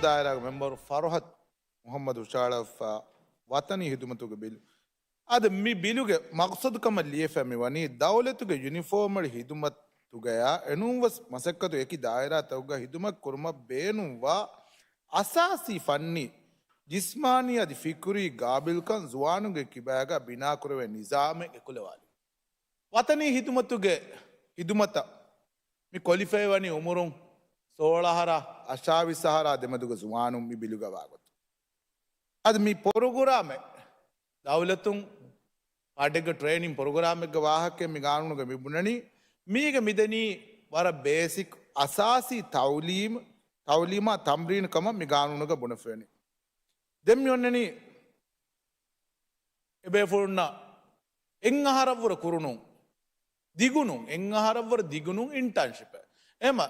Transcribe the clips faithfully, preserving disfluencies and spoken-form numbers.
ދާއިރާގެ މެމްބަރު ފަރުހަދު މުހައްމަދު ހުށަހަޅަފަ ވަތަނީ ހިދުމަތުގެ ބިލު. އަދި މި ބިލުގެ މަގްސަދު ކަމަށް ލިޔެފަ މި ވަނީ ދައުލަތުގެ ޔުނިފޯމް ހިދުމަތުގަޔާ އެނޫންވެސް މަސައްކަތު އެކި ދާއިރާތަކުގަ ހިދުމަތް ކުރުމަށް ބޭނުންވާ އަސާސީ ފަންނީ، ޖިސްމާނީ އަދި ފިކުރީ ގާބިލްކަން ޒުވާނުންގެ ކިބާގަ ބިނާކުރެވޭ ނިޒާމެއް އެކުލަވާލި. ވަތަނީ ހިދުމަތުގެ ހިދުމަތަށް މި ކޮލިފައިވަނީ އުމުރުން ސޯޅަ އަހަރާ އަށާވީސް އަހަރާ ދެމެދުގެ ޒުވާނުން މި ބިލުގަ ވާގޮތުން. އަދި މި ޕްރޮގްރާމެއް ދައުލަތުން ޕާޓެއްގެ ޓްރޭނިން ޕްރޮގްރާމެއްގެ ވާހަކައެއް މި ގާނޫނުގަ މި ބުނަނީ، މީގަ މިދެނީ ވަރަށް ބޭސިކް އަސާސީ ތައުލީމް، ތައުލީމާ ތަމްރީން ކަމަށް މި ގާނޫނުގަ ބުނެފައިވަނީ. ދެން މި އޮންނަނީ އެބޭފުޅުންނަށް އެއް އަހަރަށްވުރެ ކުރުނު ދިގުނު، އެއް އަހަރަށްވުރެ ދިގުނު އިންޓާންޝިޕެއް. އެހެމަ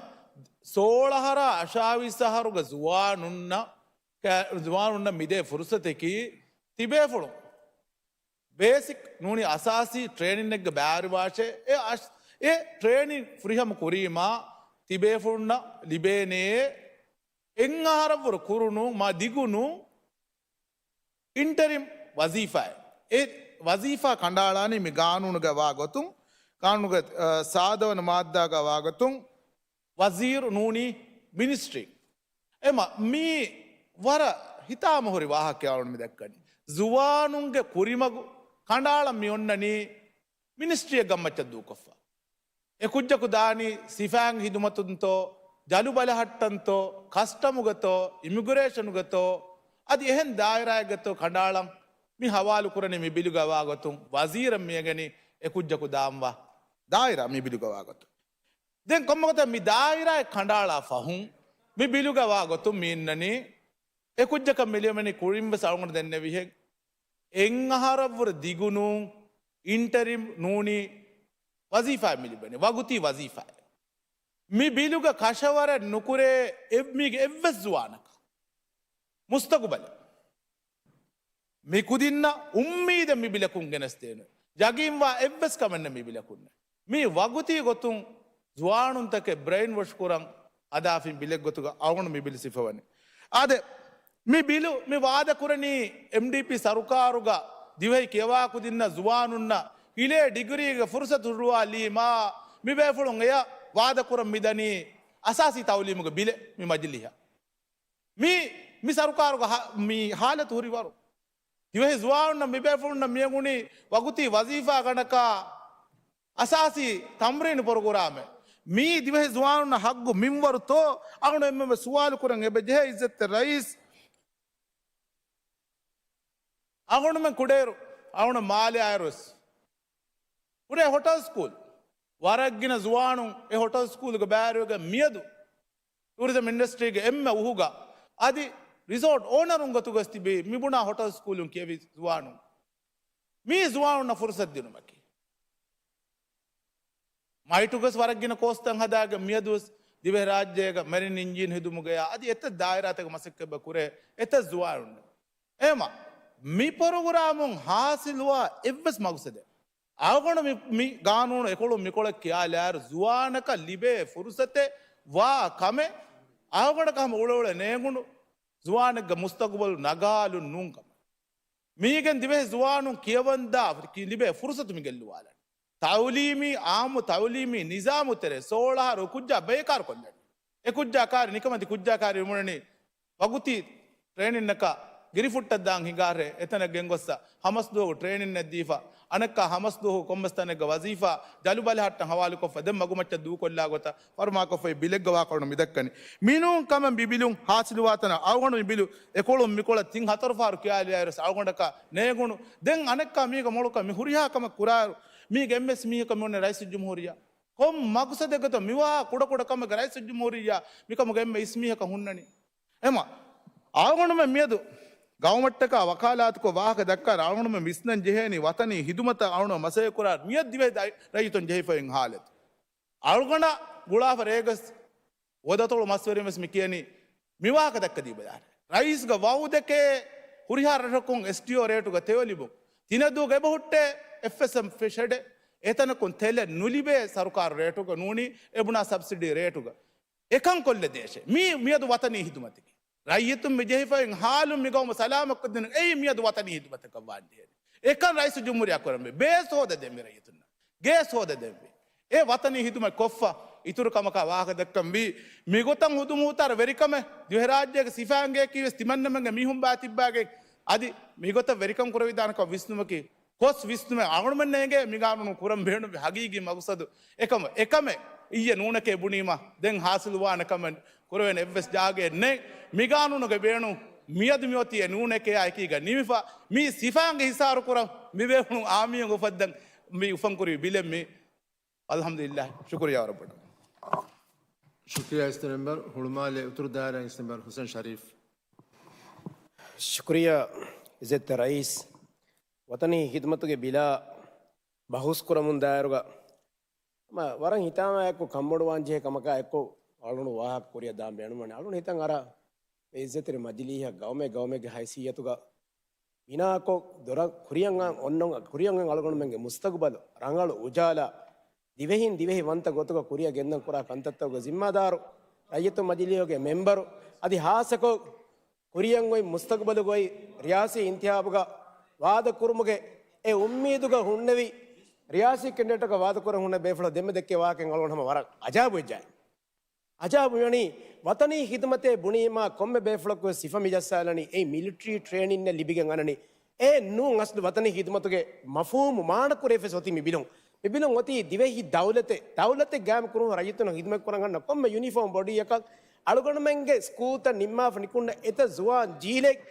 ސޯޅަ އަހަރާ އަށާވީސް އަހަރުގެ ޒުވާނުންނަށް، ކަ-، ޒުވާނުންނަށް މިދޭ ފުރުސަތަކީ ތިބޭފުޅުން ބޭސިކް ނޫނީ އަސާސީ ޓްރޭނިންއެއްގަ ބައިވެރިވާށޭ، އެ އަށް-، އެ ޓްރޭނިން ފުރިހަމަ ކުރީމާ ތިބޭފުޅުންނަށް ލިބޭނޭ އެއް އަހަރަށްވުރެ ކުރުނު މާ ދިގުނު އިންޓަރިމް ވަޒީފާއެއް. އެ ވަޒީފާ ކަނޑައަޅާނީ މި ގާނޫނުގަ ވާ ގޮތުން، ގާނޫނުގެ، އަ، ސާދަވަނަ މާއްދާގަ ވާ ގޮތުން، ވަޒީރު ނޫނީ މިނިސްޓްރީ. އެމަ މީ ވަރަށް ހިތާމަހުރި ވާހަކައެއް އަޅުން މި ދައްކަނީ. ޒުވާނުންގެ ކުރިމަގު ކަނޑައަޅަން މި އޮންނަނީ މިނިސްޓްރީއެއް ގަންމައްޗަށް ދޫކޮށްފަ. އެކުއްޖަކު ދާނީ ސިފައިން ހިދުމަތުންތޯ، ޖަލު ބަލަހައްޓަންތޯ، ކަސްޓަމުގަތޯ، އިމިގްރޭޝަނުގަތޯ، އަދި އެހެން ދާއިރާއެއްގަތޯ ކަނޑައަޅަން މި ހަވާލު ކުރަނީ މި ބިލުގަ ވާ ގޮތުން ވަޒީރަށް މިއެނގެނީ އެކުއްޖަކު ދާންވާ ދާއިރާ މި ބިލުގަ ވާ ގޮތުން. ދެން ކޮންމެގޮތެއް މި ދާއިރާއެއް ކަނޑައަޅާ ފަހުން މި ބިލުގަ ވާ ގޮތުން މި އިންނަނީ އެކުއްޖަކަށް މި ލިޔެމެނީ ކުރިންވެސް އަޅުގަނޑު ދެންނެވިހެން އެއް އަހަރަށްވުރެ ދިގުނޫން އިންޓަރިމް ނޫނީ ވަޒީފާއެއް މި ލިބެނީ، ވަގުތީ ވަޒީފާއެއް. މި ބިލުގަ ކަށަވަރެއް ނުކުރޭ އެ-، މީގެ އެއްވެސް ޒުވާނަކަށް މުސްތަގުބަލެއް. މި ކުދިންނަށް އުއްމީދެއް މި ބިލަކުން ގެނެސްދޭނެ. ޔަގީންވާ އެއްވެސް ކަމެއް ނެތް މި ބިލަކުންނެއް. މީ ވަގުތީ ގޮތުން ޒުވާނުންތަކެއް ބްރެއިން ވޮޝް ކުރަން ހަދާފިން ބިލެއް ގޮތުގަ އަޅުގަނޑު މި ބިލު ސިފަވަނީ. އާދެ، މި ބިލު މި ވާދަކުރަނީ އެމްޑީޕީ ސަރުކާރުގަ ދިވެހި ކިޔަވާ ކުދިންނަށް ޒުވާނުންނަށް ހިލޭ ޑިގްރީގެ ފުރުސަތު ހުޅުވާލީމާ، މި ބޭފުޅުން އެޔަށް ވާދަކުރަން މިދަނީ އަސާސީ ތައުލީމުގެ ބިލެއް މި މަޖިލީހަށް. މި، މި ސަރުކާރުގަ ހަ-، މި ހާލަތު ހުރިވަރު. ދިވެހި ޒުވާނުންނަށް މި ބޭފުޅުންނަށް މިއަންގުނީ ވަގުތީ ވަޒީފާ ގަނޑަކާ އަސާސީ ތަމްރީނު ޕްރޮގްރާމެއް. މީ ދިވެހި ޒުވާނުންނަށް ހައްގު މިންވަރުތޯ؟ އަޅުން އެންމެ ސުވާލު ކުރަން އެބަ ޖެހޭ އިއްޒަތްތެރި ރައީސް. އަޅުގަނޑުމެން ކުޑައިރު، އަޅުގަނޑު މާލެ އާއިރުވެސް ކުޑަ ހޮޓަލް ސްކޫލް. ވަރަށްގިނަ ޒުވާނުން އެ ހޮޓަލް ސްކޫލްގެ ބައިވެރިވެގެން މިއަދު ޓޫރިޒަމް އިންޑަސްޓްރީގެ އެންމެ އުހުގަ އަދި ރިސޯޓް އޯނަރުން ގޮތުގަސް ތިބީ މިބުނާ ހޮޓަލް ސްކޫލުން ކިޔެވި ޒުވާނުން. މީ ޒުވާނުންނަށް ފުރުސަތު ދިނުމަކީ. މައިޓުގަސް ވަރަށްގިނަ ކޯސްތައް ހަދާގެން މިއަދުވެސް ދިވެހިރާއްޖޭގަ މެރިން އިންޖީން ހެދުމުގަޔާ އަދި އެތައް ދާއިރާތަކަށް މަސައްކަތް ކުރޭ އެތައް ޒުވާނުން. އެހެމަ މި ޕްރޮގްރާމުން ހާސިލުވާ އެއްވެސް މަގުސަދެއް އަޅުގަނޑު މި، މި ގާނޫނު އެކޮޅުން މިކޮޅަށް ކިޔާލާއިރު ޒުވާނަކަށް ލިބޭ ފުރުސަތެއް ވާ ކަމެއް އަޅުގަނޑަކަށް ހަމަ އުޅެއުޅެ ނޭނގުނު ޒުވާނެއްގެ މުސްތަގުބަލު ނަގާލުން ނޫން ކަމެއް. މީގެން ދިވެހި ޒުވާނުން ކިޔަވަންދާ ލިބޭ ފުރުސަތު މި ގެއްލުވާލަން. ތައުލީމީ، އާއްމު ތައުލީމީ ނިޒާމު ތެރޭ ސޯޅަ އަހަރު އެކުއްޖާ ބައިކާރު ކޮށްލަނީ. އެކުއްޖާ ކާރި ނިކަމެތި ކުއްޖާ ކާރި ވުމުނަނީ ވަގުތީ ޓްރޭނިންއަކަށް ގިރިފުއްޓަށް ދާން ހިނގާށޭ، އެތަނަށް ގެންގޮއްސަ ހަމަސް ދުވަހު ޓްރޭނިންއެއް ދީފަ، އަނެއްކާ ހަމަސް ދުވަހު ކޮންމެސް ތަނެއްގަ ވަޒީފާ ޖަލު ބަލަހައްޓަން ހަވާލުކޮށްފަ، ދެން މަގުމައްޗަށް ދޫކޮށްލާ ގޮތަށް ފަރުމާކޮށްފައި ބިލެއްގަ ވާކަން މި ދައްކަނީ. މިނޫން ކަމެއް މި ބިލުން ހާސިލުވާތަނަށް އަޅުގަނޑު މި ބިލު އެކޮޅުން މިކޮޅަށް ތިން ހަތަރު ފަހަރު ކިޔާލިޔާއިރުވެސް އަޅުގަނޑަކަށް ނޭނގުނު. ދެން އަނެއްކާ މީގަ މޮޅުކަން މި ހުރިހާ ކަމެއް ކުރާއިރު، މީގެ އެންމެ އިސް މީހަކަށް މި އޮންނަ ރައީސުލްޖުމްހޫރިއްޔާ. ކޮން މަގުސަދެއްގަތޯ މިވާ ކުޑަކުޑަ ކަމެއްގަ ރައީސުލްޖުމްހޫރިއްޔާ މިކަމުގެ އެންމެ އިސް މީހަކަށް ހުންނަނީ؟ އެމަ އަޅުގަނޑުމެން މިއަދު ގައުމަށްޓަކާ ވަކާލާތުކޮށް ވާހަކަ ދައްކާ އަޅުގަނޑުމެން ވިސްނަން ޖެހޭނީ ވަތަނީ ހިދުމަތަށް އަޅުގަނޑު މަސައްކަތް ކުރާ މިއަދު ދިވެހި ދައި-، ރައްޔިތުން ޖެހިފައި އިން ހާލަތު. އަޅުގަނޑަށް ގުޅާފަ ރޭގަސް ހުވަދަތޮޅު މަސްވެރިން ވެސް މި ކިޔަނީ މި ވާހަކަ ދައްކަދީބަލާ. ރައީސްގެ ވައުދެކޭ ހުރިހާ ރަށަކުން އެސްޓީއޯ ރޭޓުގަ ތެޔޮ ލިބުން. ތިނަދޫގަ އެބަހުއްޓޭ އެފްއެސްއެމް ފެށެޑެ އެތަނަކުން ތެލެއް ނުލިބޭ ސަރުކާރު ރޭޓުގަ ނޫނީ އެބުނާ ސަބްސިޑީ ރޭޓުގަ. އެކަން ކޮށްލެ ދޭށޭ. މީ މިއަދު ވަތަނީ ހިދުމަތެކޭ. ރައްޔިތުން މި ޖެހިފައި ހާލުން މި ގައުމު ސަލާމަތްކޮށްދިނުން އެއީ މިއަދު ވަތަނީ ހިދުމަތަކަށް ވާން ޖެހޭނެ. އެކަން ރައީސުލްޖުމްހޫރިއްޔާ ކުރަންވީ. ބޭސް ހޯދަދެންވީ ރައްޔިތުންނަށް. ގޭސް ހޯދަދެންވީ. އެ ވަތަނީ ހިދުމަތް ކޮށްފަ އިތުރު ކަމަކާ ވާހަކަ ދައްކަންވީ. މިގޮތަށް ހުދުމަހުތާރަ ވެރިކަމެއް ދިވެހިރާއްޖޭގެ ސިފައިންގެއަކީވެސް ތިމަންނަމެންގެ މީހުން ބާތިއްބާގެން އަދި މިގޮތަށް ވެރިކަން ކުރެވިދާނެކަން ވިސްނުމަކީ ކޮސް ވިސްނުމެއް އަޅުމެންނަށް އެނގޭ މިގާނޫނު ކުރަން ބޭނުންވި ހަގީގީ މަގުސަދު އެކަމަށް. އެކަމެއް އިއްޔެ ނޫނެކޭ ބުނީމަ ދެން ހާސިލުވާނެ ކަމެއް ކުރެވޭނެ އެއްވެސް ޖާގައެއް ނެތް. މިގާނޫނުގެ ބޭނުން މިއަދު މިއޮތީ އެ ނޫނެކޭއާ އެކީގަ ނިމިފަ މީ ސިފައިންގެ ހިސާރު ކުރަން މިބޭފުޅުން އާންމުއިން އުފައްދަން މި އުފަންކުރި ބިލެއް މީ. އަލްޙަމްދުލިއްލާހް. ޝުކުރިއްޔާ ވަރަށް ބޮޑަށް. ޝުކުރިއްޔާ އިސް މެމްބަރު. ހުޅުމާލެ އުތުރު ދާއިރާ އިސް މެމްބަރު ޙުސެން ޝަރީފް. ޝުކުރިއްޔާ އިއްޒަތްތެރި ރައީސް. ވަތަނީ ހިދުމަތުގެ ބިލާ ބަހުސް ކުރަމުން ދާއިރުގަ ހަމަ ވަރަށް ހިތާމައާއެކު ކަންބޮޑުވާންޖެހޭ ކަމަކާ އެއްކޮށް އަޅުނު ވާހަކަ ކުރިއަށް ދާން ބޭނުންވަނީ. އަޅުނު ހިތަށް އަރާ އިއްޒަތްތެރި މަޖިލީހަށް ގައުމެއް ގައުމެއްގެ ހައިސިއްޔަތުގަ ބިނާކޮށް، ދޮރަށް ކުރިއަށް އަން އޮންނަ، ކުރިއަށް އަން އަޅުގަނޑުމެންގެ މުސްތަގުބަލު ރަނގަޅު އުޖާލާ، ދިވެހިން ދިވެހި ވަންތަ ގޮތުގަ ކުރިއަށް ގެންދަން ކުރާ ކަންތައްތަކުގެ ޒިންމާދާރު، ރައްޔިތު މަޖިލީހުގެ މެމްބަރު، އަދި ހާއްސަކޮށް ކުރިއަށް އޮތް މުސްތަގުބަލުގައި ރިޔާސީ އިންތިހާބުގަ ވާދަ ކުރުމުގެ އެ އުއްމީދުގަ ހުންނެވި ރިޔާސީ ކެންޑިޑޭޓަކަށް ވާދަ ކުރަން ހުންނަ ބޭފުޅަށް ދެންމެ ދެއްކޭ ވާހަކައިން އަޅުގަނޑު ހަމަ ވަރަށް އަޖާބުވެއްޖާ. އަޖާބު ވަނީ، ވަތަނީ ޚިދުމަތޭ ބުނީމާ ކޮންމެ ބޭފުޅަކު ވެސް ސިފަ މި ޖައްސާލަނީ އެއީ މިލިޓަރީ ޓްރޭނިންއެއް ލިބިގެން އަންނަނީ. އެ ނޫން އަސްލު ވަތަނީ ޚިދުމަތުގެ މަފްހޫމު މާނަ ކުރެވިފަ އޮތީ މި ބިލުން. މި ބިލުން އޮތީ ދިވެހި ދައުލަތެއް، ދައުލަތެއް ގާއިމް ކުރުމަށް ރައްޔިތުންނަށް ޚިދުމަތް ކުރަން އަންނަ ކޮންމެ ޔުނީފޯމް ބޮޑީއަކަށް އަޅުގަނޑުމެންގެ ސްކޫލްތައް ނިންމާފަ ނިކުންނަ އެތައް ޒުވާން ޖީލެއް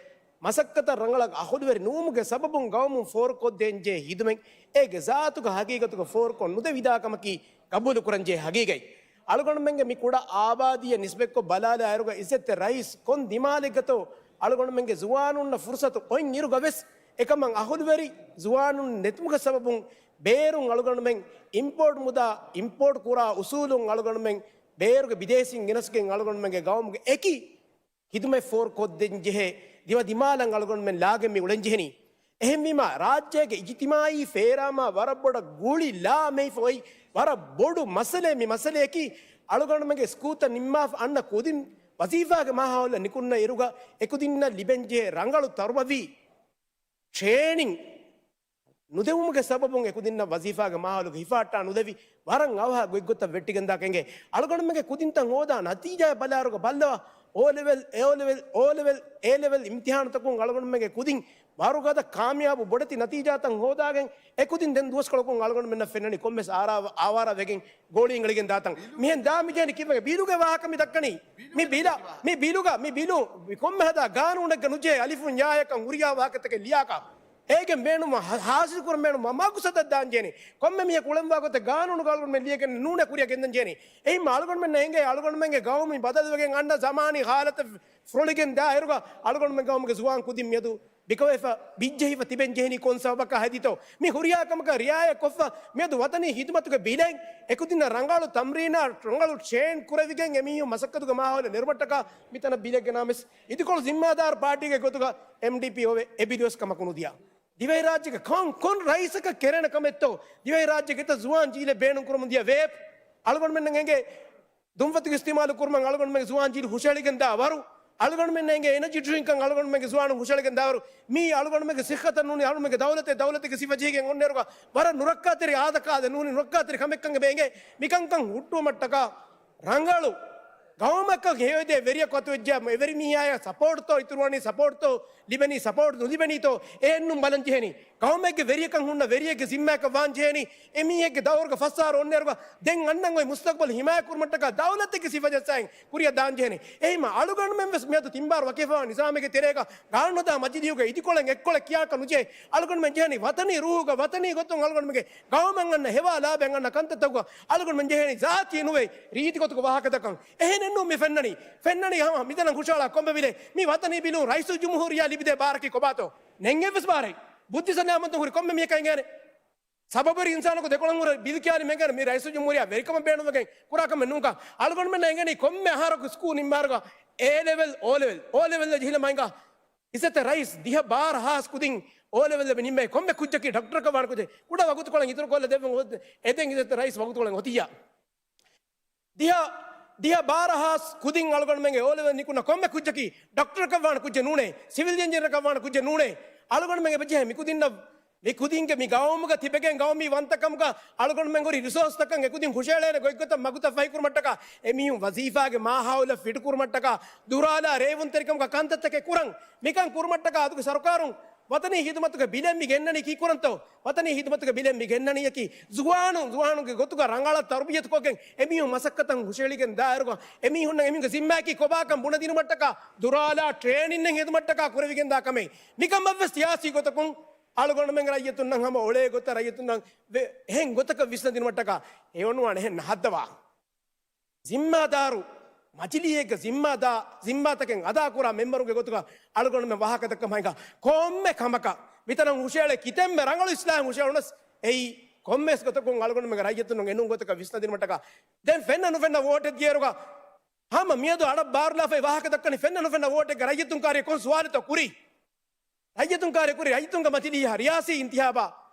މަސައްކަތަށް ރަނގަޅަށް އަހުލުވެރި ނުވުމުގެ ސަބަބުން ގައުމުން ފޯރުކޮށްދޭންޖެހޭ ޚިދުމަތް އޭގެ ޒާތުގަ ހަގީގަތުގަ ފޯރުކޮށް ނުދެވިދާ ކަމަކީ ގަބޫލުކުރަންޖެހޭ ހަގީގަތް. އަޅުގަނޑުމެންގެ މި ކުޑަ އާބާދީއަށް ނިސްބަތްކޮށް ބަލާލާއިރުގަ އިއްޒަތްތެރި ރައީސް ކޮން ދިމާލެއްގަތޯ އަޅުގަނޑުމެންގެ ޒުވާނުންނަށް ފުރުސަތު އޮތް އިރުގަ ވެސް އެކަމަށް އަހުލުވެރި ޒުވާނުން ނެތުމުގެ ސަބަބުން ބޭރުން އަޅުގަނޑުމެން އިމްޕޯޓް މުދާ އިމްޕޯޓް ކުރާ އުސޫލުން އަޅުގަނޑުމެން ބޭރުގެ ބިދޭސީން ގެނަސްގެން އަޅުގަނޑުމެންގެ ގައުމުގެ އެކި ޚިދުމަތް ފޯރުކޮށްދޭން ޖެހޭ ދިމަ ދިމާލަށް އަޅުގަނޑުމެން ލާގެން މި އުޅެން ޖެހެނީ. އެހެންވީމާ، ރާއްޖޭގެ އިޖްތިމާއީ ފޭރާމާ ވަރަށް ބޮޑަށް ގުޅި ލާމެހިފަ އޮތް ވަރަށް ބޮޑު މައްސަލައެއް މި މައްސަލައަކީ، އަޅުގަނޑުމެންގެ ސްކޫލްތައް ނިންމާފަ އަންނަ ކުދިން ވަޒީފާގެ މާހައުލަށް ނިކުންނަ އިރުގަ އެކުދިންނަށް ލިބެންޖެހޭ ރަނގަޅު ތަރުބަވީ ޓްރޭނިން ނުދެވުމުގެ ސަބަބުން އެކުދިންނަށް ވަޒީފާގެ މާހައުލުގަ ހިފަހައްޓާ ނުދެވި، ވަރަށް އަވަހަށް ގޮތްގޮތަށް ވެއްޓިގެންދާކަން އެނގޭ. އަޅުގަނޑުމެންގެ ކުދިންތައް ހޯދާ ނަތީޖާއެއް ބަލާއިރުގަ ބައްލަވާ، އޯލެވެލް، އެއޯލެވެލް، އޯލެވެލް، އޭލެވެލް އިމްތިހާނުތަކުން އަޅުގަނޑުމެންގެ ކުދިން ވަރުގަދަ ކާމިޔާބު ބޮޑެތި ނަތީޖާތައް ހޯދާގެން، އެކުދިން ދެން ދުވަސްކޮޅަކުން އަޅުގަނޑުމެންނަށް ފެންނަނީ ކޮންމެސް އާރާ، އާވާރާ ވެގެން ގޯޅީން އެޅިގެން ދާތަން. މިހެން ދާ މި ޖެހެނީ ކިއްވެގެ ބިލުގެ ވާހަކަ މި ދައްކަނީ. މި ބިލަ، މި ބިލުގަ، މި ބިލު، މި ކޮންމެ ހަދާ ގާނޫނެއްގަ ނުޖެހޭ އަލިފުން ޔާއަކަށް ހުރިހާ ވާހަކަތަކެއް ލިޔާކާ. އޭގެން ބޭނުންވާ ހާ-، ހާސިލް ކުރަން ބޭނުންވާ މަގުސަދަށް ދާން ޖެހެނީ. ކޮންމެ މީހަކު އުޅެންވާ ގޮތެއް ގާނޫނުގަ އަޅުގަނޑުމެން ލިޔެގެން ނޫނޭ ކުރިއަށް ގެންދަން ޖެހެނީ. އެހިންމަ އަޅުގަނޑުމެންނަށް އެނގޭ އަޅުގަނޑުމެންގެ ގައުމު މި ބަދަލުވެގެން އަންނަ ޒަމާނީ ހާލަތަށް ފުރޮޅިގެން ދާ އިރުގަ އަޅުގަނޑުމެން ގައުމުގެ ޒުވާން ކުދިން މިއަދު ބިކަވެފަ ބިއްޖެހިފަ ތިބެން ޖެހެނީ ކޮން ސަބަބަކާ ހެދިތޯ؟ މި ހުރިހާ ކަމަކަށް ރިއާޔަތް ކޮށްފަ މިއަދު ވަތަނީ ހިދުމަތުގެ ބިލެއް އެކުދިންނަށް ރަނގަޅު ތަމްރީނާ ރަނގަޅު ޓްރޭން ކުރެވިގެން އެމީހުން މަސައްކަތުގެ މާހައުލެއް ނެރުމަށްޓަކާ މިތަނަށް ބިލެއް ގެނާމެސް އިދިކޮޅު ޒިންމާދާރު ޕާޓީގެ ގޮތުގަ އެމްޑީޕީ އޮވެ އެ ބިލުވެސް ކަމަކު ނުދިޔާ. ދިވެހިރާއްޖޭގެ ކޮން، ކޮން ރައީސަކަށް ކެރޭނެ ކަމެއްތޯ؟ ދިވެހިރާއްޖޭގެ އެތައް ޒުވާން ޖީލެއް ބޭނުން ކުރަމުން ދިޔަ ވޭޕް އަޅުގަނޑުމެންނަށް އެނގޭ ދުންފަތުގެ އިސްތިމާލު ކުރުމަށް އަޅުގަނޑުމެންގެ ޒުވާން ޖީލު ހުށަހެޅިގެން ދާ ވަރު، އަޅުގަނޑުމެންނަށް އެނގޭ އެނަޖީ ޑްރިންކަށް އަޅުގަނޑުމެންގެ ޒުވާނުން ހުށަހެޅިގެން ދާ ވަރު، މީ އަޅުގަނޑުމެންގެ ސިއްހަތަށް ނޫނީ އަޅުގަނޑުމެންގެ ދައުލަތެއް، ދައުލަތެއްގެ ސިފަ ޖެހިގެން އޮންނައިރުގަ ވަރަށް ނުރައްކާތެރި އާދަކާދަ ނޫނީ ނުރައްކާތެރި ކަމެއްކަން އެބަ އެނގޭ. މިކަންކަން ހުއްޓުވުމަށްޓަކާ ރަނގަޅު ގައުމަކަށް ހެޔޮއެދޭ ވެރިޔަކު އަތުވެއްޖެ، އެވެރި މީހާޔަށް ސަޕޯޓްތޯ އިތުރުވަނީ، ސަޕޯޓްތޯ ލިބެނީ، ސަޕޯޓް ނުލިބެނީތޯ އެހެންނުން ބަލަން ޖެހެނީ. ގައުމެއްގެ ވެރިޔަކަށް ހުންނަ ވެރިއެއްގެ ޒިންމާއަކަށް ވާން ޖެހެނީ. އެމީހެއްގެ ދައުރުގަ ފަސް އަހަރު އޮންނައިރުގަ ދެން އަންނަން އޮތް މުސްތަގުބަލް ހިމާޔަތް ކުރުމަށްޓަކާ ދައުލަތެއްގެ ސިފަ ޖައްސާއިން ކުރިއަށް ދާން ޖެހެނީ. އެހީމަ އަޅުގަނޑުމެން ވެސް މިއަދު ތިން ބާރު ވަކިވެފަވާ ނިޒާމެއްގެ ތެރޭގަ ގާނޫނު ހަދާ މަޖިލީހުގަ އިދިކޮޅެއް އެއްކޮޅެއް ކިޔާކަށް ނުޖެހޭ. އަޅުގަނޑުމެން ޖެހެނީ ވަތަނީ ރޫހުގަ ވަތަނީ ގޮތުން އަޅުގަނޑުމެންގެ ގައުމަށް އަންނަ ހެވާ ލާބެއް އަންނަ ކަންތައްތަކުގަ އަޅުގަނޑުމެން ޖެހެނީ ޒާތީ ނުވެ ރީތި ގޮތުގަ ވާހަކަ ދައްކަން. އެހެނެއްނު މި ފެންނަނީ. ފެންނަނީ ހަމަ މިތަނަށް ހުށަހަޅާ ކޮންމެ ބިލެއް މި ވަތަނީ ބިލުން ރައީސުލްޖުމްހޫރިއްޔާ ލިބިދޭ ބާރަކީ ކޮބާތޯ؟ ނެން އެއްވެސް ބާރެއް. ބުއްދި ސަލާމަތުން ހުރި ކޮންމެ މީހަކަށް އެނގޭނެ. ސަބަބުވެރި އިންސާނަކު ދެކޮޅަށް ހުރެ ބިލް ކިޔާލި މެންގަނޑު މި ރައީސުލްޖުމްހޫރިއްޔާ ވެރިކަމަށް ބޭނުންވެގެން ކުރާ ކަމެއް ނޫންކަން. އަޅުގަނޑުމެންނަށް އެނގެނީ ކޮންމެ އަހަރަކު ސްކޫލް ނިންމާއިރުގަ އޭ ލެވެލް، އޯ ލެވެލް، އޯ ލެވެލް ޖެހިލަ މައިންގަ އިއްޒަތްތެރި ރައީސް ދިހަ ބާރަ ހާސް ކުދިން އޯ ލެވެލް އެބަ ނިންމައި ކޮންމެ ކުއްޖަކީ ޑޮކްޓަރަކަށް ވާނެ ކުއްޖެއް. ކުޑަ ވަގުތުކޮޅެއް އިތުރުކޮށްލަ ދެއްވަން އޮ-، އެދެން އިއްޒަތްތެރި ރައީސް ވަގުތުކޮޅެއް އޮތިއްޔާ. ދިހަ ދިހަ ބާރަ ހާސް ކުދިން އަޅުގަނޑުމެންގެ އޯލެވެލް ނިކުންނަ ކޮންމެ ކުއްޖަކީ ޑޮކްޓަރަކަށް ވާނެ ކުއްޖެއް ނޫނޭ، ސިވިލް އިންޖިނިއަރަކަށް ވާނެ ކުއްޖެއް ނޫނޭ. އަޅުގަނޑުމެން އެބަޖެހޭ މިކުދިންނަށް، މިކުދިންގެ މި ގައުމުގަ ތިބެގެން ގައުމީ ވަންތަކަމުގަ އަޅުގަނޑުމެން ހުރި ރިސޯސްތަކަށް އެކުދިން ހުށައެޅޭނެ ގޮތްގޮތަށް މަގުތައް ފަހިކުރުމަށްޓަކާ، އެމީހުން ވަޒީފާގެ މާހައުލަށް ފިޓްކުރުމަށްޓަކާ، ދުރާލާ ރޭވުންތެރިކަމުގަ ކަންތައްތަކެއް ކުރަން. މިކަން ކުރުމަށްޓަކާ އަދުގެ ސަރުކާރުން ވަތަނީ ހިދުމަތުގެ ބިލެއް މި ގެންނަނީ ކީކުރަންތޯ؟ ވަތަނީ ހިދުމަތުގެ ބިލެއް މި ގެންނަނީއަކީ ޒުވާނުން، ޒުވާނުންގެ ގޮތުގަ ރަނގަޅަށް ތަރުބިޔަތުކޮށްގެން އެމީހުން މަސައްކަތަށް ހުށައެޅިގެން ދާއިރުގަ އެމީހުންނަށް އެމީހުންގެ ޒިންމާއަކީ ކޮބާކަން ބުނެދިނުމަށްޓަކާ ދުރާލާ ޓްރޭނިންއެއް ހެދުމަށްޓަކާ ކުރެވިގެންދާ ކަމެއް. މިކަމަށްވެސް ސިޔާސީ ގޮތަކުން އަޅުގަނޑުމެން ރައްޔިތުންނަށް ހަމަ އޮޅޭ ގޮތަށް ރައްޔިތުންނަށް ވެ-، އެހެން ގޮތަކަށް ވިސްނަދިނުމަށްޓަކާ އެ އޮންވާނެ އެހެން ނަހައްދަވާ. ޒިންމާދާރު މަޖިލީހެއްގެ ޒިންމާދާ-، ޒިންމާތަކެއް އަދާކުރާ މެންބަރުންގެ ގޮތުގަ އަޅުގަނޑުމެން ވާހަކަދައްކަމާ ހިނގާ ކޮންމެ ކަމަކަށް މިތަނަށް ހުށައެޅޭ ކިތަންމެ ރަނގަޅު އިސްލާހެއް ހުށައެޅުނަސް އެއީ ކޮންމެސް ގޮތަކުން އަޅުގަނޑުމެންގެ ރައްޔިތުން އެނޫން ގޮތަކަށް ވިސްނަދިނުމަށްޓަކާ. ދެން ފެންނަ ނުފެންނަ ވޯޓެއް ދިޔައިރުގަ ހަމަ މިއަދު އަޑަށް ބާރުލާފައި ވާހަކަދައްކަނީ ފެންނަ ނުފެންނަ ވޯޓެއްގަ ރައްޔިތުން ކާރި ކޮން ސުވާލެއްތޯ ކުރީ؟ ރައްޔިތުން ކާރި ކުރި ރައްޔިތުންގެ މަޖިލީހަށް ރިޔާސީ އިންތިހާބާ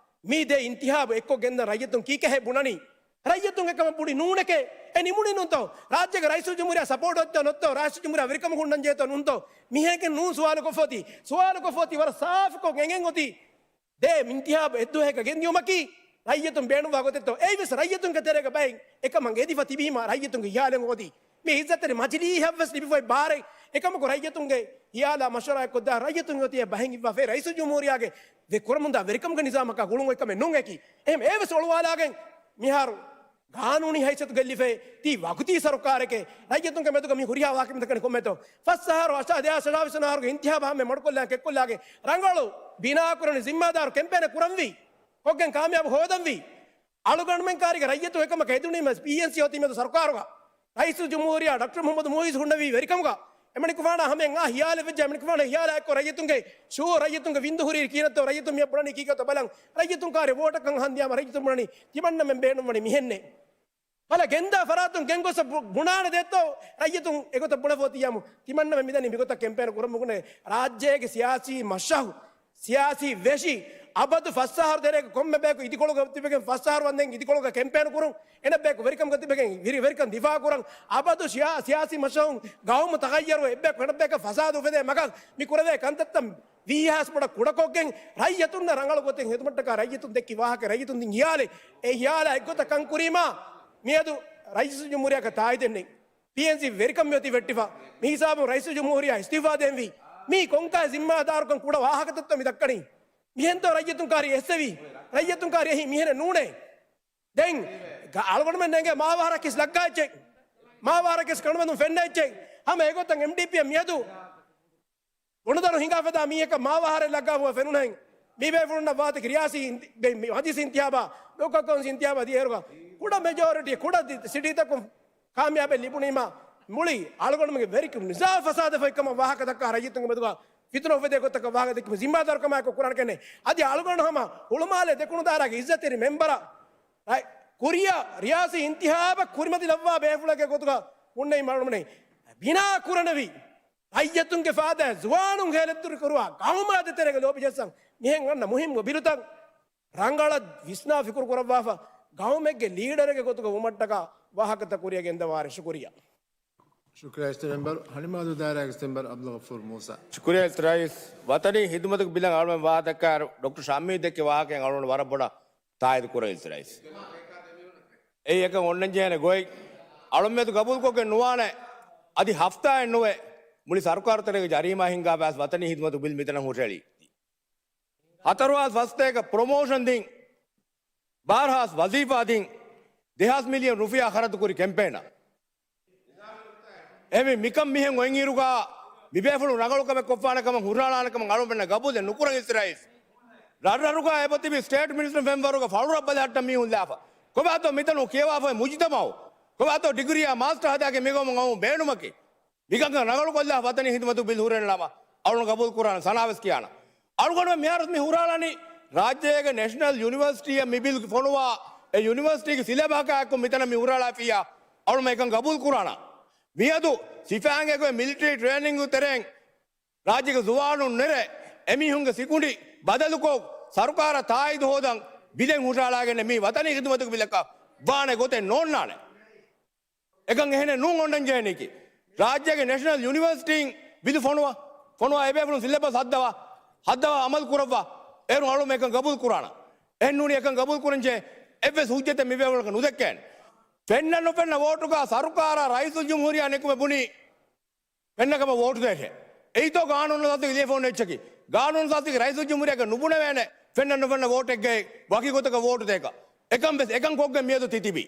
މި ދެ އިންތިހާބު އެއްކޮށް ގެންދަން ރައްޔިތުން ކީކޭހޭ ބުނަނީ؟ ރައްޔިތުން އެކަމަށް ބުނި ނޫނެކޭ. އެ ނިމުނީ ނޫންތޯ؟ ރާއްޖޭގެ ރައީސުލްޖުމްހޫރިއްޔާ ސަޕޯޓް އޮތްތޯ ނުއޮތްތޯ؟ ރައީސުލްޖުމްހޫރިއްޔާ ވެރިކަމަށް ހުންނަންޖެހޭތޯ ނޫންތޯ؟ މިހެން ނޫން ސުވާލު ކޮށްފަ އޮތީ. ސުވާލު ކޮށްފަ އޮތީ ވަރަށް ސާފުކޮށް އެނގެން އޮތީ. ދޭ އިންތިހާބު އެއްދުވަހަކަށް ގެންދިޔުމަކީ ރައްޔިތުން ބޭނުންވާ ގޮތެއްތޯ؟ އެއީވެސް ރައްޔިތުންގެ ތެރޭގަ ބައެއް އެކަމަށް އެދިފަ ތިބީމަ ރައްޔިތުންގެ ހިޔާލެއް އޮތީ. މި އިއްޒަތްތެރި މަޖިލީހަށްވެސް ލިބިފައި ބާރެއް. އެކަމަކު ރައްޔިތުންގެ ހިޔާލާ މަޝްވަރާއެއްކޮށްދާ ރައްޔިތުން އޮތީ ބަހެއް އިއްވާފައި ރައީސުލްޖުމްހޫރިއްޔާގެ ވެ ކުރަމުންދާ ވެރިކަމުގެ ނިޒާމަކާ ގުޅުން އޮތް ކަމެއް ނޫން އެކީ. އެހެން އެވެސް އޮޅުވާލާގެން މިހާރު ގާނޫނީ ހައިސިއްޔަތު ގެއްލިފައި ތީ ވަގުތީ ސަރުކާރެކޭ. ރައްޔިތުންގެ މެދުގަ މި ހުރިހާ ވާހަކަ މިތަކަނި ކޮންމެތޯ؟ ފަސް އަހަރު އަށާ ދެހާސް އަށާވީސް އަހަރުގެ އިންތިހާބާ ހަމަ މަޑުކޮށްލާ ކެއްކޮށްލާގެ ރަނގަޅު ބިނާކުރަނި ޒިންމާދާރު ކެމްޕޭނެއް ކުރަންވީ. ކޮށްގެން ކާމިޔާބު ހޯދަންވީ. އަޅުގަނޑުމެން ކާރިގެ ރައްޔިތު އެކަމަކަށް އެދުނީމަ ޕީއެންސީ އޮތީމެދު ސަރުކާރުގަ. ރައީސުލްޖުމްހޫރިއްޔާ ޑޮކްޓަރ މުހައްމަދު މުޢިއްޒު ހުންނެވީ ވެރިކަމުގަ. އެމަނިކުފާނާ ހަމައެއް އާ ހިޔާލެއް ވެއްޖެ، އެމަނިކުފާނާ ހިޔާލާ އެއްކޮށް ރައްޔިތުންގެ ޝުއޫރު ރައްޔިތުންގެ ވިންދު ހުރީ ކިހިނެއްތޯ ރައްޔިތުން މިއަށް ބުނަނީ ކީކޭތޯ ބަލަން. ރައްޔިތުން ކާރި ވޯޓަކަށް ހަނދިޔާމަ ރައްޔިތުން ބުނަނީ ތިމަންނަމެން ބޭނުންވަނީ މިހެންނޭ. ބަލަ ގެންދާ ފަރާތުން ގެންގޮސް ބު-، ބުނާނެ ދޭތޯ ރައްޔިތުން އެގޮތަށް ބުނެފޯތިއްޔާމު ތިމަންނަމެން މިދަނީ މިގޮތަށް ކެމްޕޭން ކުރަމުގުނޭ. ރާއްޖޭގެ ސިޔާސީ މަޝްރަހު، ސިޔާސީ ވެށި އަބަދު ފަސް އަހަރު ތެރޭގަ ކޮންމެ ބަޔަކު އިދިކޮޅުގަ ތިބެގެން ފަސް އަހަރު ވަންދެން އިދިކޮޅުގަ ކެމްޕޭން ކުރުން، އެނަ ބަޔަކު ވެރިކަމުގަ ތިބެގެން ވެރި-، ވެރިކަން ދިފާ ކުރަން. އަބަދު ސިޔާ-، ސިޔާސީ މަޝްރަހުން ގައުމު ތަޣައްޔަރު އެއްބަޔަކު އެނަ ބަޔަކަށް ފަސާދަ އުފެދޭ މަގަށް މި ކުރެވޭ ކަންތައްތައް ވީހާސް ބޮޑަށް ކުޑަކޮށްގެން ރައްޔިތުންނަށް ރަނގަޅު ގޮތެއް ހެދުމަށްޓަކާ ރައްޔިތުން ދެއްކި ވާހަކަ ރައްޔިތުން ދިން ހިޔާލެއް. އެ ހިޔާލާ އެއްގޮތަށް ކަން ކުރީމާ މިއަދު ރައީސުލްޖުމްހޫރިއްޔާގެ ތާއީދެއް ނެތް. ޕީއެންސީ ވެރިކަން މިއޮތީ ވެއްޓިފަ. މި ހިސާބުން ރައީސުލްޖުމްހޫރިއްޔާ އިސްތިއުފާ ދޭންވީ. މީ ކޮންކަހަލަ ޒިންމާދާރުކަން ކުޑަ ވާހަކަތައްތޯ މި ދައްކަނީ؟ މިހެންތޯ ރައްޔިތުން ކާރި އެއްސެވީ؟ ރައްޔިތުން ކާރި އެހީ މިހެނެއް ނޫނޭ. ދެން އަޅުގަނޑުމެން ނޭނގޭ މާވަހަރަކީސް ލައްގާ އެއްޗެއް. މާވަހަރަކީސް ކަނޑުމެދުން ފެންނަ އެއްޗެއް. ހަމަ އެގޮތަށް އެމްޑީޕީއަށް މިއަދު ބޮނުދަނު ހިނގާފަދާ މީހަކަށް މާވަހަރެއް ލައްގާފަ ފެނުނަހެން، މިބޭފުޅުންނަށް ވާތަކި ރިޔާސީ އިން-، މި މަޖިލިސް އިންތިހާބާ، ލޯކަލް ކައުންސިލް އިންތިހާބާ ދިޔައިރުގަ ކުޑަ މެޖޯރިޓީ، ކުޑަ ދި-، ސިޓީތަކުން ކާމިޔާބެއް ލިބުނީމާ، މުޅި އަޅުގަނޑުމެންގެ ވެރިކަން ނިޒާ ފަސާދަފައި ކަމަށް ވާހަކަ ދައްކާ ރައްޔިތުންގެ މެދުގަ ފިތުނަ އުފެދޭ ގޮތަކަށް ވާހަކަ ދެއްކުމަށް ޒިންމާދާރުކަމާއެކު ކުރާނެ ކަންނޭ. އަދި އަޅުގަނޑު ހަމަ ހުޅުމާލޭ ދެކުނު ދާއިރާގެ އިއްޒަތްތެރި މެމްބަރަށް ރައި-، ކުރިއަށް ރިޔާސީ އިންތިހާބަށް ކުރިމަތިލައްވާ ބޭފުޅެއްގެ ގޮތުގަ ހުންނެވި މަޑުމަޑެއް ބިނާ ކުރަނެވި. ރައްޔިތުންގެ ފާދައަށް ޒުވާނުން ހޭލެއްތުރި ކުރުވާ ގައުމާ ދޭތެރޭގަ ލޯބި ޖައްސަން މިހެން އަންނަ މުހިންމު ބިލުތައް ރަނގަޅަށް ވިސްނާ ފިކުރު ކުރައްވާފަ، ގައުމެއްގެ ލީޑަރެއްގެ ގޮތުގަ ވުމަށްޓަކާ ވާހަކަތައް ކުރިއަށް ގެންދަވާރޭ. ޝުކުރިއްޔާ. ޝުކުރިއްޔާ އިއްޒަތްތެރި މެމްބަރު. ހަނިމާދޫ ދާއިރާގެ މެމްބަރު ޢަބްދުލްޣަފޫރު މޫސާ. ޝުކުރިއްޔާ އިއްޒަތްތެރި ރައީސް، ވަތަނީ ހިދުމަތުގެ ބިލަށް އަޅުމެން ވާހަކަ ދައްކާއިރު، ޑޮކްޓަރ ޝަމީމް ދެއްކި ވާހަކައިން އަޅުގަނޑު ވަރަށް ބޮޑަށް ތާއީދު ކުރަން އިއްޒަތްތެރި ރައީސް. އެއީ އެކަން އޮންނަން ޖެހޭނެ ގޮތް އަޅުމެދު ގަބޫލުކޮށްގެން ނުވާނެ. އަދި ހަފްތާއެއް ނުވެ މުޅި ސަރުކާރު ތެރޭގަ ޖަރީމާ ހިންގާ ބާސް ވަތަނީ ހިދުމަތު ބިލް މިތަނަށް ހުށައެޅީ. ހަތަރު ހާސް ފަސް ތޭކަ ޕްރޮމޯޝަން ދިން، ބާރަ ހާސް ވަޒީފާ ދިން، ދެހާސް މިލިއަން ރުފިޔާ ޚަރަދު ކުރި ކެމްޕޭނަށް. އެހެންވެ މިކަން މިހެން އޮތްއިރުގަ މިބޭފުޅުން ރަނގަޅު ކަމެއް ކޮށްފާނެ ކަމަށް ހުށަހަޅާނެ ކަމަށް އަޅުމެންނަށް ގަބޫލެއް ނުކުރަން އިއްޒަތްތެރި ރައީސް. ރަށްރަށުގަ އެބަތިބި ސްޓޭޓް މިނިސްޓަރު ފެންވަރުގަ ފަޅުރަށް ބަލަހައްޓަން މީހުން ލާފަ. ކޮބާތޯ މިތަނުން ކިޔަވާފައި މުޖުތަމައު؟ ކޮބާތޯ ޑިގްރީއާ މާސްޓަރ ހަދާގެން މިގައުމު ގައުމު ބޭނުމަކީ؟ މިކަންކަން ރަނގަޅުކޮށްލާ ވަތަނީ ހިދުމަތު ބިލް ހުށައެޅުން ނަމަ އަޅުން ގަބޫލު ކުރާނެ ސަނާވެސް ކިޔާނަ. އަޅުގަނޑުމެން މިހާރު މި ހުށަހަޅަނީ ރާއްޖޭގެ ނޭޝަނަލް ޔުނިވަރސިޓީއަށް މި ބިލް ފޮނުވާ، އެ ޔުނިވަރސިޓީގެ ސިލޭބަސްއާއެކު މިތަނަށް މި ހުށަހަޅާފިއްޔާ އަޅުމެން އެކަން ގަބޫލު ކުރާނަ. މިއަދު ސިފައިންގެ މިލިޓަރީ ޓްރޭނިންގު ތެރެއިން ރާއްޖޭގެ ޒުވާނުން ނެރެ، އެމީހުންގެ ސިކުނޑި ބަދަލުކޮށް، ސަރުކާރަށް ތާއީދު ހޯދަން ބިލެއް ހުށަހަޅާގެން މީ ވަތަނީ ޚިދުމަތުގެ ބިލަކަށް ވާނެ ގޮތެއް ނޯންނާނެ. އެކަން އެހެނެއް ނޫން އޮންނަން ޖެހެނީކީ. ރާއްޖޭގެ ނެޝަނަލް ޔުނިވަރސިޓީން ބިލު ފޮނުވާ، ފޮނުވާ އެބޭފުޅުން ސިލެބަސް ހައްދަވާ، ހައްދަވާ އަމަލު ކުރައްވާ، އޭރުން އަޅުމެ އެކަން ގަބޫލު ކުރާނަ. އެހެން ނޫނީ އެކަން ގަބޫލު ކުރަން ޖެހޭ އެއްވެސް ހުއްޖަތެއް މި ބޭފުޅަކަށް ނުދެއްކޭނެ. ފެންނަ ނުފެންނަ ވޯޓުގަ ސަރުކާރާ ރައީސުލްޖުމްހޫރިއްޔާ ނިކުމެ ބުނީ ފެންނަ ކަމަށް ވޯޓު ދޭށޭ. އެއީތޯ ގާނޫނު ސާސްތަކެއް ލިޔެފަ އޮންނަ އެއްޗަކީ. ގާނޫނު ސާސްތަކެއް ރައީސުލްޖުމްހޫރިއްޔާއަކަށް ނުބުނެވޭނެ ފެންނަ ނުފެންނަ ވޯޓެއްގައި ވަކި ގޮތަކަށް ވޯޓު ދޭކަށް. އެކަން ވެސް އެކަން ކޮށްގެން މިއަދު ތިތިބީ.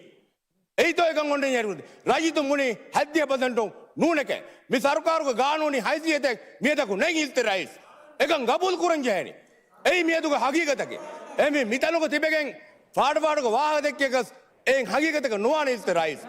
އެއީތޯ އެކަން އޮންނަން ޖެހޭނީ. ރައްޔިތުން ބުނީ ހަތްދިހަ ޕަސެންޓުން ނޫނެކޭ. މި ސަރުކާރުގެ ގާނޫނީ ހައިސިއްޔަތެއް މިއަދަކު ނެތް އިއްޒަތްތެރި ރައީސް. އެކަން ގަބޫލު ކުރަން ޖެހޭނީ. އެއީ މިއަދުގެ ހަގީގަތަކީ. އެ މި މިތަނުގަ ތިބެގެން ފާޑުފާޑުގެ ވާހަކަ ދެއްކިޔަކަސް އެއިން ހަގީގަތަކަށް ނުވާނެ އިއްޒަތްތެރި ރައީސް.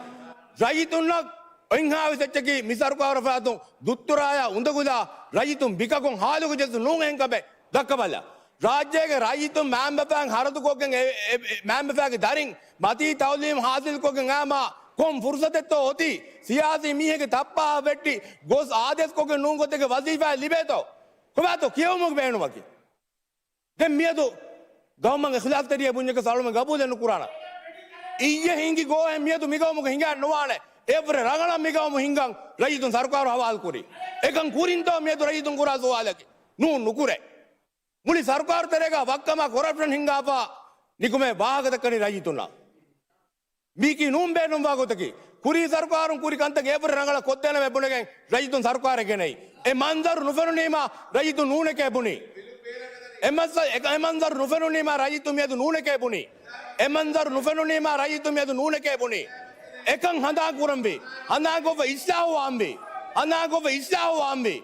ރައްޔިތުންނަށް އޮތްހާވެސް އެއްޗަކީ މި ސަރުކާރު ފައިތުން ދުއްތުރާޔާ އުނދަގުލާ ރައްޔިތުން ބިކަކޮށް ހާލުގަ ޖެއްސު ނޫން އެހެން ކަމެއް ދައްކަބަލަ. ރާއްޖޭގެ ރައްޔިތުން މައިންބަފައިން ހަރަދުކޮށްގެން އެ، އެ، އެ، މައިންބަފައިގެ ދަރިން މަތީ ތައުލީމް ހާސިލްކޮށްގެން އައިމާ ކޮން ފުރުސަތެއްތޯ އޮތީ ސިޔާސީ މީހެއްގެ ތައްޕާ ވެއްޓި ގޮސް އާދޭސްކޮށްގެން ނޫން ގޮތެއްގެ ވަޒީފާއެއް ލިބޭތޯ؟ ކޮބާތޯ ކިޔެވުމުގެ ބޭނުމަކީ؟ ދެން މިއަދު ގައުމަށް އިޚްލާޞްތެރިއެއް ބުންޏަކަސް އަޅުމެން ގަބޫލެއް ނުކުރާނަ. އިއްޔެ ހިނގި ގޯހެއް މިއަދު މިގައުމުގަ ހިނގާ ނުވާނެ. އެއަށްވުރެ ރަނގަޅަށް މިގައުމު ހިންގަން ރައްޔިތުން ސަރުކާރު ހަވާލުކުރީ. އެކަން ކުރިންތޯ މިއަދު ރައްޔިތުން ކުރާ ސުވާލަކީ؟ ނޫން ނުކުރޭ. މުޅި ސަރުކާރު ތެރޭގަ ވައްކަމާ ކޮރަޕްޝަން ހިންގާފަ ނިކުމެ ވާހަކަ ދައްކަނީ ރައްޔިތުންނަށް. މީކީ ނޫން ބޭނުންވާ ގޮތަކީ. ކުރީ ސަރުކާރުން ކުރި ކަންތައް އެއަށްވުރެ ރަނގަޅަށް ކޮށްދޭނަމޭ ބުނެގެން ރައްޔިތުން ސަރުކާރެއް ގެނައީ. އެ މަންޒަރު ނުފެނުނީމާ ރައްޔިތުން ނޫނެކޭ ބުނީ. އެ މަންޒަ-، އެ، އެ މަންޒަރު ނުފެނުނީމާ ރައްޔިތުން މިއަދު ނޫނެކޭ ބުނީ. އެ މަންޒަރު ނުފެނުނީމާ ރައްޔިތުން މިއަދު ނޫނެކޭ ބުނީ. އެކަން ހަނދާން ކުރަންވީ. ހަނދާންކޮށްފަ އިސްލާހު ވާންވީ. ހަނދާންކޮށްފަ އިސްލާހު ވާންވީ.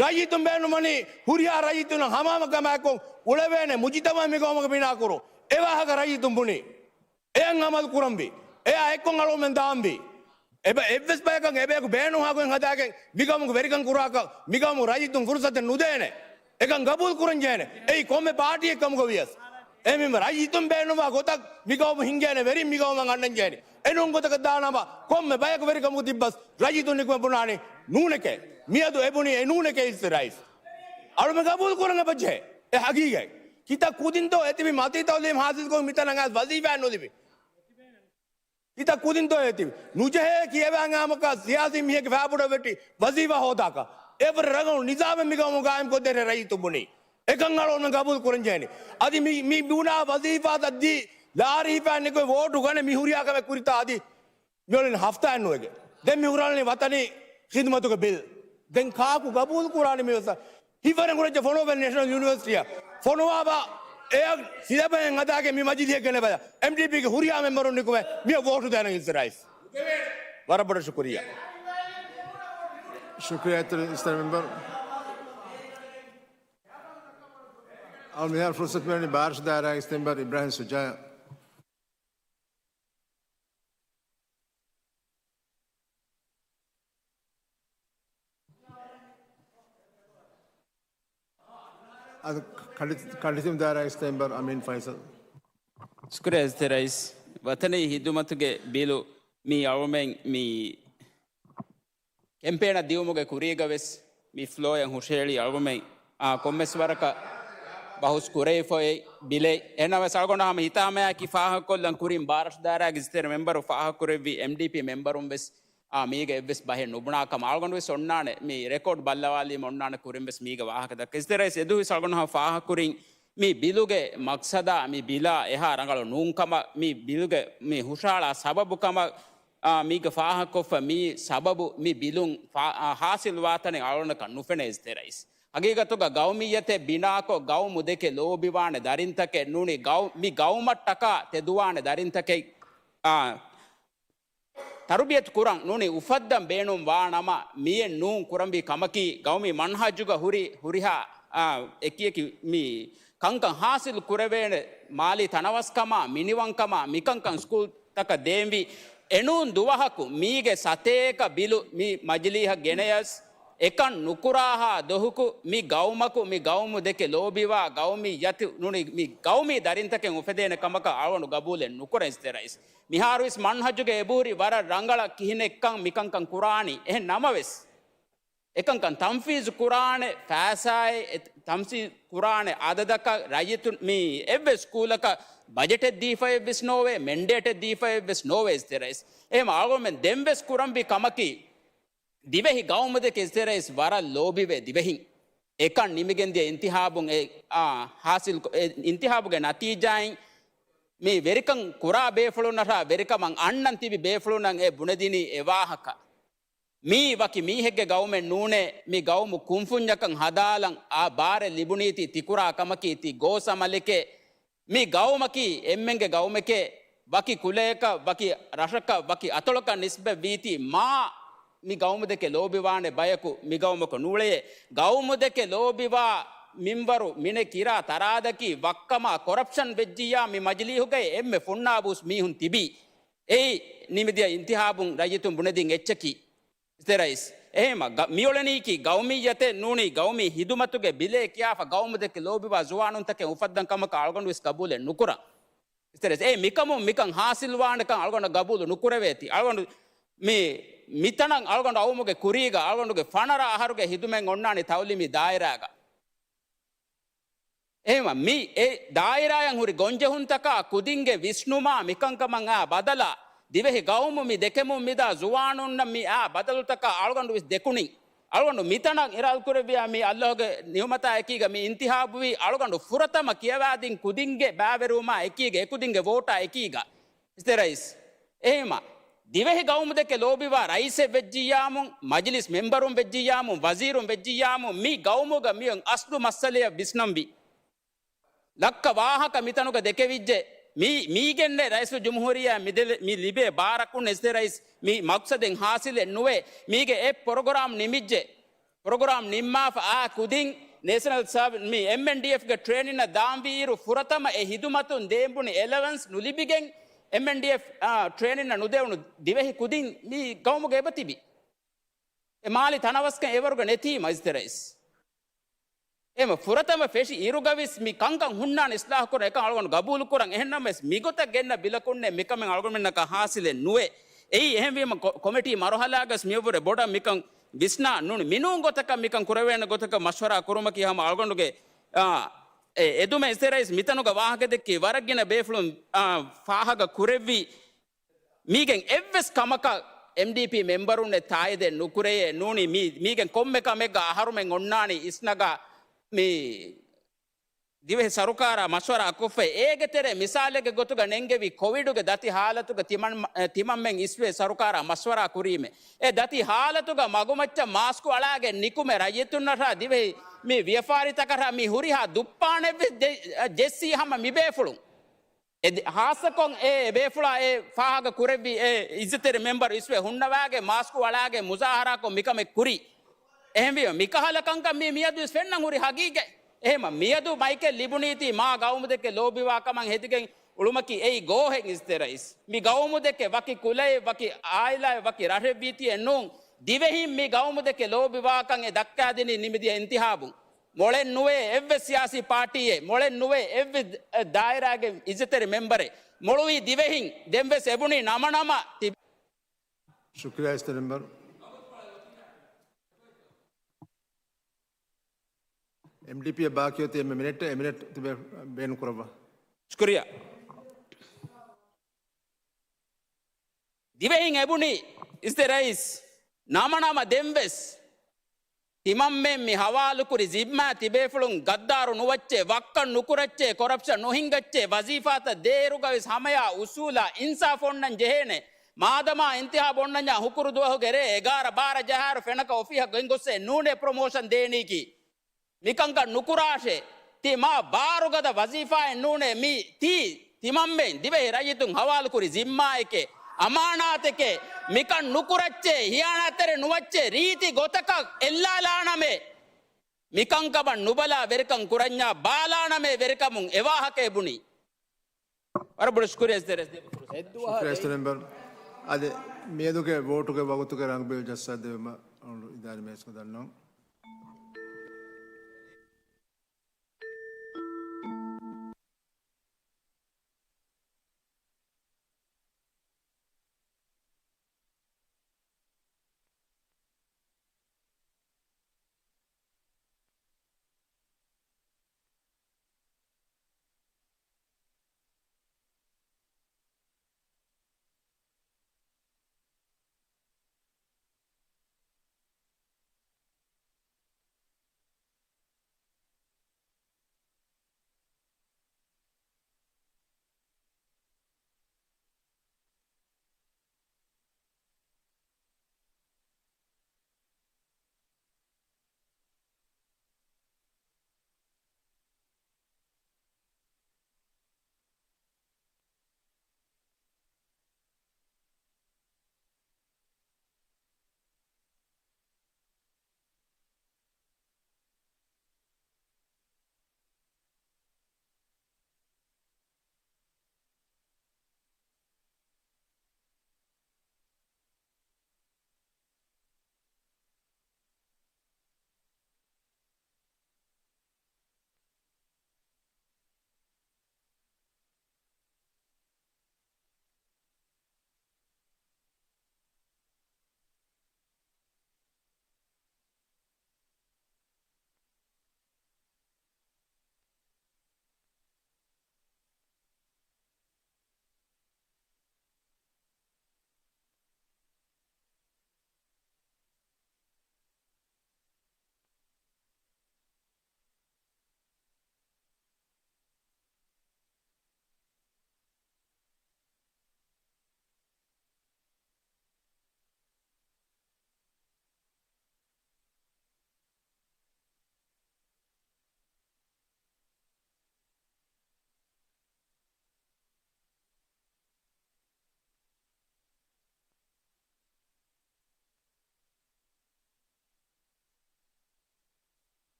ރައްޔިތުން ބޭނުންވަނީ ހުރިހާ ރައްޔިތުންނަށް ހަމަހަމަކަމާއެކު އުޅެވޭނެ މުޖުތަމަޢެއް މިގައުމުގަ ބިނާކުރުން. އެ ވާހަކަ ރައްޔިތުން ބުނީ. އެއަށް އަމަލު ކުރަންވީ. އެއާ އެއްކޮށް އަޅުމެން ދާންވީ. އެބަ-، އެއްވެސް ބަޔަކަށް އެބަޔަކު ބޭނުންހާ ގޮތް ހަދާގެން މިގައުމުގެ ވެރިކަން ކުރާކަށް މިގައުމު ރައްޔިތުން ފުރުސަތެއް ނުދޭނެ. އެކަން ގަބޫލު ކުރަން ޖެހޭނެ. އެއީ ކޮންމެ ޕާޓީއެއް ކަމުގަ ވިޔަސް. އެހެންވީމަ ރައްޔިތުން ބޭނުންވާ ގޮތަށް މިގައުމު ހިންގޭނެ ވެރިން މިގައުމަށް އަންނަން ޖެހޭނެ. އެނޫން ގޮތަކަށް ދާނަމަ ކޮންމެ ބަޔަކު ވެރިކަމުގަ ތިއްބަސް ރައްޔިތުން ނިކުމެ ބުނާނީ ނޫނެކޭ. މިއަދު އެބުނީ އެ ނޫނެކޭ އިއްޒަތްތެރި ރައީސް. އަޅުމެން ގަބޫލު ކުރަން އެބަޖެހޭ. އެ ހަގީގަތް. ކިތައް ކުދިންތޯ އެތިބި މަތީ ތައުލީމް ހާސިލްކޮށް މިތަނަށް އައިސް ވަޒީފާއެއް ނުލިބި. ކިތައް ކުދިންތޯ އެތިބި. ނުޖެހޭ ކިޔަވާން އާމަކާ ސިޔާސީ މީހެއްގެ ފާބޮޑަށް ވެއްޓި ވަޒީފާ ހޯދާކަށް. އެވަރު ރަނގަޅު ނިޒާމެއް މިގައުމު ގާއިމް ކޮށްދޭނެ ރައްޔިތުން ބުނީ. އެކަން އަޅުގަނޑު ގަބޫލު ކުރަން ޖެހޭނީ. އަދި މި، މި ބުނާ ވަޒީފާތައް ދީ ލާރި ހިފާ ނިކުމެ ވޯޓު ގަނެ މި ހުރިހާ ކަމެއް ކުރިތާ އަދި މިއުޅެނީ ހަފްތާއެއް ނުވެގެން. ދެން މި ހުރާނީ ވަތަނީ ޚިދުމަތުގެ ބިލް. ދެން ކާކު ގަބޫލު ކުރާނީ މިވެސް؟ ހިތްވަރެއް ހުރެއްޖެ ފޮނުވަބަލަ ނޭޝަނަލް ޔުނިވަރސިޓީއަށް. ފޮނުވާބަ އެއަށް ސިލަބަސް ހަދާގެން މި މަޖިލީހަށް ގެނެބަލަ. އެމްޑީޕީގެ ހުރިހާ މެމްބަރުން ނިކުމެ މިއަށް ވޯޓު ދޭނަން އިއްޒަތްތެރި ރައީސް. ވަރަށް ބޮޑަށް ޝުކުރިއްޔާ. ޝުކުރިއްޔާ އިއްޒަތްތެރި މެމްބަރު. އަޅު މިހާރު ފުރުސަތު މިއުޅެނީ ބާރަށު ދާއިރާގެ މެމްބަރު އިބްރާހިމް ޝުޖާއަށް. އަދި ކަނޑި-، ކަނޑިތިބު ދާއިރާގެ މެމްބަރު އަމީން ފައިސަލް. ޝުކުރިއްޔާ އިއްޒަތްތެރި ރައީސް. ވަތަނީ ހިދުމަތުގެ ބިލު މި އަޅުމެން މި ކެމްޕޭނަށް ދިއުމުގެ ކުރީގަ ވެސް މި ފްލޯއަށް ހުށަހެޅި އަޅުމެން، އާ، ކޮންމެސް ވަރަކަށް ބަހުސް ކުރެވިފައި ބިލެއް. އެހެންނަމަވެސް އަޅުގަނޑު ހަމަ ހިތާމަޔާއެކީ ފާހަގަކޮށްލަން ކުރިން ބާރަށު ދާއިރާގެ އިއްޒަތްތެރި މެމްބަރު ފާހަގަކުރެއްވި އެމްޑީޕީ މެމްބަރުން ވެސް އާ، މީގެ އެއްވެސް ބަހެއް ނުބުނާ ކަމަށް އަޅުގަނޑު ވެސް އޮންނާނެ. މި ރެކޯޑް ބައްލަވާލީމަ އޮންނާނެ ކުރިން ވެސް މީގެ ވާހަކަ ދައްކަން. އިއްޒަތްތެރި ރައީސް އެދުވަހު ވެސް އަޅުގަނޑު ހަމަ ފާހަގަކުރިން މި ބިލުގެ މަޤްޞަދާ މި ބިލާ އެހާ ރަނގަޅު ނޫން ކަމަށް މި ބިލުގެ މި ހުށަހަޅާ ސަބަބު ކަމަށް، އާ، މީގެ ފާހަގަކޮށްފަ މި ސަބަބު މި ބިލުން ފާ-، އާ، ހާސިލްވާތަނެއް އަޅުގަނޑަކަށް ނުފެނޭ އިއްޒަތްތެރި ރައީސް. ހަގީގަތުގަ ގައުމިއްޔަތެއް ބިނާކޮށް ގައުމު ދެކެ ލޯބިވާނެ ދަރިންތަކެއް ނޫނީ ގައު-، މި ގައުމަށްޓަކާ ތެދުވާނެ ދަރިންތަކެއް، އާ، ތަރުބިޔަތު ކުރަން ނޫނީ އުފައްދަން ބޭނުން ވާ ނަމަ، މިއެއް ނޫން ކުރަންވީ ކަމަކީ، ގައުމީ މަންހަޖުގަ ހުރި، ހުރިހާ، އާ، އެކިއެކި މި ކަންކަން ހާސިލު ކުރެވޭނެ މާލީ ތަނަވަސްކަމާ، މިނިވަންކަމާ، މިކަންކަން ސްކޫލްތަކަށް ދޭންވީ. އެނޫން ދުވަހަކު މީގެ ސަތޭކަ ބިލު މި މަޖިލީހަށް ގެނަޔަސް، އެކަން ނުކުރާހާ ދުވަހަކު މި ގައުމަކު، މި ގައުމު ދެކެ ލޯބިވާ ގައުމިއްޔަތު ނޫނީ މި ގައުމީ ދަރިންތަކެއް އުފެދޭނެ ކަމަކަށް އަޅުގަނޑު ގަބޫލެއް ނުކުރަން އިއްޒަތްތެރި ރައީސް. މިހާރުވެސް މަންހަޖުގަ އެބަހުރި ވަރަށް ރަނގަޅަށް ކިހިނެއްކަން މިކަންކަން ކުރާނީ. އެހެން ނަމަވެސް، އެކަންކަން ތަންފީޒު ކުރާނެ ފައިސާއެއް، އެ، ތަންފީޒު ކުރާނެ އަދަދަކަށް ރައްޔިތުން މި އެއްވެސް ސްކޫލަކަށް ބަޖެޓެއް ދީފައެއްވެސް ނޯވޭ، މެންޑޭޓެއް ދީފައެއްވެސް ނޯވޭ އިސްތެ ރައީސް. އެހެމަ އަޅުގަނޑުމެން ދެންވެސް ކުރަންވީ ކަމަކީ، ދިވެހި ގައުމުދެކެ އިސްތެ ރައީސް ވަރަށް ލޯބިވޭ ދިވެހިން. އެކަން ނިމިގެންދިޔަ އިންތިހާބުން އެ، އާ، ހާސިލް ކޮ-، އެ އިންތިހާބުގެ ނަތީޖާއިން މި ވެރިކަން ކުރާ ބޭފުޅުންނަށާ ވެރިކަމަށް އަންނަން ތިބި ބޭފުޅުންނަށް އެ ބުނެދިނީ އެ ވާހަކަ. މީ ވަކި މީހެއްގެ ގައުމެއް ނޫނޭ، މި ގައުމު ކުންފުންޏަކަށް ހަދާލަން އާ ބާރެއް ލިބުނީތީ ތިކުރާ ކަމަކީ ތި ގޯސް އަމަލެކޭ. މި ގައުމަކީ އެންމެންގެ ގައުމެކޭ، ވަކި ކުލަޔަކަށް، ވަކި ރަށަކަށް، ވަކި އަތޮޅަކަށް ނިސްބަތްވީތީ މާ މި ގައުމުދެކެ ލޯބިވާނެ ބަޔަކު މި ގައުމަކު ނޫޅެޔޭ. ގައުމުދެކެ ލޯބިވާ މިންވަރު މިނެ ކިރާ ތަރާދަކީ ވައްކަމާ ކޮރަޕްޝަން ވެއްޖިއްޔާ މި މަޖިލީހުގައި އެންމެ ފުންނާބޫސް މީހުން ތިބީ. އެއީ ނިމިދިޔަ އިންތިހާބުން ރައްޔިތުން ބުނެދިން އެއްޗަކީ. އިސްތެ ރައީސް. އެހެމަ ގަ-، މިއުޅެނީކީ ގައުމިއްޔަތެއް ނޫނީ ގައުމީ ހިދުމަތުގެ ބިލޭ ކިޔާފަ ގައުމުދެކެ ލޯބިވާ ޒުވާނުންތަކެއް އުފައްދަން ކަމަކަށް އަޅުގަނޑުވެސް ގަބޫލެއް ނުކުރަން. އިސްތެ ރައީސް. އެ މިކަމުން މިކަން ހާސިލްވާނެކަން އަޅުގަނޑަށް ގަބޫލު ނުކުރެވޭތީ. އަޅުގަނޑު މި، މިތަނަށް އަޅުގަނޑު އައުމުގެ ކުރީގަ އަޅުގަނޑުގެ ފަނަރަ އަހަރުގެ ހިދުމަތް އޮންނާނީ ތައުލީމީ ދާއިރާގަ. އެހެމަ މި އެ ދާއިރާއަށް ހުރި ގޮންޖެހުންތަކާ ކުދިންގެ ވިސްނުމާ މިކަންކަމަށް އާ ބަދަލާ، ދިވެހި ގައުމު މި ދެކެމުން މިދާ ޒުވާނުންނަށް މި އާ ބަދަލުތަކާ އަޅުގަނޑު ވެސް ދެކުނިން. އަޅުގަނޑު މިތަނަށް އިރާދަކުރެއްވިޔާ މި ﷲ ގެ ނިޢުމަތާ އެކީގަ މި އިންތިހާބުވީ އަޅުގަނޑު ފުރަތަމަ ކިޔަވާދިން ކުދިންގެ ބައިވެރިވުމާ އެކީގަ އެކުދިންގެ ވޯޓާ އެކީގަ. އިސްތެ ރައީސް. އެހެމަ ދިވެހި ގައުމުދެކެ ލޯބިވާ ރައީސެއް ވެއްޖިއްޔާމު، މަޖިލިސް މެމްބަރުން ވެއްޖިއްޔާމު، ވަޒީރުން ވެއްޖިއްޔާމު، މި ގައުމުގަ މިއޮތް އަސްލު މައްސަލަޔަށް ވިސްނަންވީ. ލައްކަ ވާހަކަ މިތަނުގަ ދެކެވިއްޖެ. މީ، މީގެންނެ ރައީސުލްޖުމްހޫރިއްޔާ މި ދެ-، މި ލިބޭ ބާރަކުން އިސްތެ ރައީސް މި މަޤްޞަދެއް ހާސިލެއް ނުވޭ. މީގެ އެއް ޕްރޮގްރާމް ނިމިއްޖެ. ޕްރޮގްރާމް ނިންމާފަ އާ ކުދިން ނޭޝަނަލް ސާވި-، މި އެމްއެންޑީއެފްގެ ޓްރޭނިންއަށް ދާންވީއިރު ފުރަތަމަ އެ ހިދުމަތުން ދޭން ބުނި އެލަވަންސް ނުލިބިގެން އެމްއެންޑީއެފް، އާ، ޓްރޭނިންއަށް ނުދެވުނު ދިވެހި ކުދިން މި ގައުމުގަ އެބަތިބި. އެ މާލި ތަނަވަސްކަން އެވަރުގަ ނެތީމަ އިސްތެ ރައީސް. އެމަ ފުރަތަމަ ފެށި އިރުގަވިސް މި ކަންކަން ހުންނާނެ އިސްލާހު ކުރަން އެކަން އަޅުގަނޑު ގަބޫލު ކުރަން. އެހެންނަމަވެސް މިގޮތަށް ގެންނަ ބިލަކުންނެއް މިކަމެއް އަޅުގަނޑުމެންނަކަށް ހާސިލެއް ނުވޭ. އެއީ އެހެންވީމަ ކޮ-، ކޮމިޓީ މަރުހަލާގަސް މިއަށްވުރެ ބޮޑަށް މިކަން ވިސްނާ ނޫން މިނޫން ގޮތަކަށް މިކަން ކުރެވޭނެ ގޮތަކަށް މަޝްވަރާ ކުރުމަކީ ހަމަ އަޅުގަނޑުގެ، އާ، އެ އެދުމެއް އިސްތެ ރައީސް މިތަނުގަ ވާހަކަ ދެއްކި ވަރަށް ގިނަ ބޭފުޅުން، އާ، ފާހަގަ ކުރެއްވީ. މީގެން އެއްވެސް ކަމަކަށް އެމްޑީޕީ މެމްބަރުންނެއް ތާއީދެއް ނުކުރެޔޭ ނޫނީ މީ، މީގެން ކޮންމެ ކަމެއްގަ އަހަރުމެން އޮންނާނީ އިސްނަގާ މި ދިވެހި ސަރުކާރާ މަޝްވަރާ ކޮށްފައި. އޭގެ ތެރޭ މިސާލެއްގެ ގޮތުގަ ނެންގެވި ކޮވިޑުގެ ދަތި ހާލަތުގަ ތިމަން-، ތިމަންމެން އިސްވޭ ސަރުކާރާ މަޝްވަރާ ކުރީމޭ. އެ ދަތި ހާލަތުގަ މަގުމައްޗަށް މާސްކު އަޅާގެން ނިކުމެ ރައްޔިތުންނަށާ ދިވެހި މި ވިޔަފާރިތަކަށާ މި ހުރިހާ ދުއްޕާނެއްވެސް ޖެ-، ޖެއްސީ ހަމަ މިބޭފުޅުން. އެ ދެ-، ހާއްސަކޮށް އެ ބޭފުޅާ އެ ފާހަގަ ކުރެއްވި އެ އިއްޒަތްތެރި މެމްބަރު އިސްވެ ހުންނަވާގެ މާސްކު އަޅާގެ މުޒާހަރާކޮށް މިކަމެއް ކުރީ. އެހެންވީމަ މިކަހަލަ ކަންކަން މީ މިއަދު ވެސް ފެންނަން ހުރި ހަގީގަތް. އެހެމަ މިއަދު މައިކެއް ލިބުނީތީ މާ ގައުމުދެކެ ލޯބިވާ ކަމަށް ހެދިގެން އުޅުމަކީ އެއީ ގޯހެއް އިސްތެ ރައީސް. މި ގައުމުދެކެ ވަކި ކުލައެއް، ވަކި އާއިލާއެއް، ވަކި ރަށެއްވީތީ އެއްނޫން. ދިވެހިން މި ގައުމުދެކެ ލޯބިވާކަން އެ ދައްކާދިނީ ނިމިދިޔަ އިންތިހާބުން. މޮޅެއް ނުވޭ އެއްވެސް ސިޔާސީ ޕާޓީއެއް، މޮޅެއް ނުވޭ އެއްވެސް ދާއިރާގެ އިއްޒަތްތެރި މެމްބަރެއް. މޮޅުވީ ދިވެހިން. ދެންވެސް އެބުނީ ނަމަނަމަ ތި-، ޝުކުރިއްޔާ އިއްޒަތްތެރި މެމްބަރު. އެމްޑީޕީއަށް ބާކީ އޮތީ އެންމެ މިނެޓެއް، އެ މިނެޓް ތިބެ ބޭނުން ކުރައްވާ. ޝުކުރިއްޔާ. ދިވެހިން އެބުނީ އިސްތެ ރައީސް ނަމަނަމަ ދެންވެސް ތިމަންމެން މި ހަވާލުކުރި ޒިންމާ ތިބޭފުޅުން ގައްދާރު ނުވައްޗޭ، ވައްކަން ނުކުރައްޗޭ، ކޮރަޕްޝަން ނުހިނގައްޗޭ، ވަޒީފާތައް ދޭއިރުގަވެސް ހަމަޔާ އުސޫލާ އިންސާފް އޮންނަން ޖެހޭނެ. މާދަމާ އިންތިހާބު އޮންނަންޏާ ހުކުރު ދުވަހުގެ ރޭ އެގާރަ ބާރަ ޖަހާއިރު ފެނަކަ އޮފީހަށް ގޮތްގޮސްއޭ ނޫނޭ ޕްރޮމޯޝަން ދޭނީކީ. މިކަންކަން ނުކުރާށޭ. ތި މާ ބާރުގަދަ ވަޒީފާއެއް ނޫނޭ މީ ތީ ތިމަންމެން ދިވެހި ރައްޔިތުން ހަވާލުކުރި ޒިންމާއެކޭ، އަމާނާތެކޭ. މިކަން ނުކުރައްޗޭ، ހިޔާނާތްތެރި ނުވައްޗޭ، ރީތި ގޮތަކަށް އެއްލާލާނަމޭ. މިކަންކަމަށް ނުބަލާ ވެރިކަން ކުރަންޏާ ބާލާނަމޭ ވެރިކަމުން އެވާހަކަ އެބުނީ. ވަރަށް ބޮޑަށް ޝުކުރިއްޔާ އިސްތެރެސް ދޭ. ޝުކުރިއްޔާ އިސްތެރެސް މެމްބަރު. އަދި މިއަދުގެ ވޯޓުގެ ވަގުތުގެ ރަނގަބީލު ޖައްސާ ދެވުމަށް އަޅުގަނޑު އިދާރީ މޭޒުގަ ދަންނަވަން.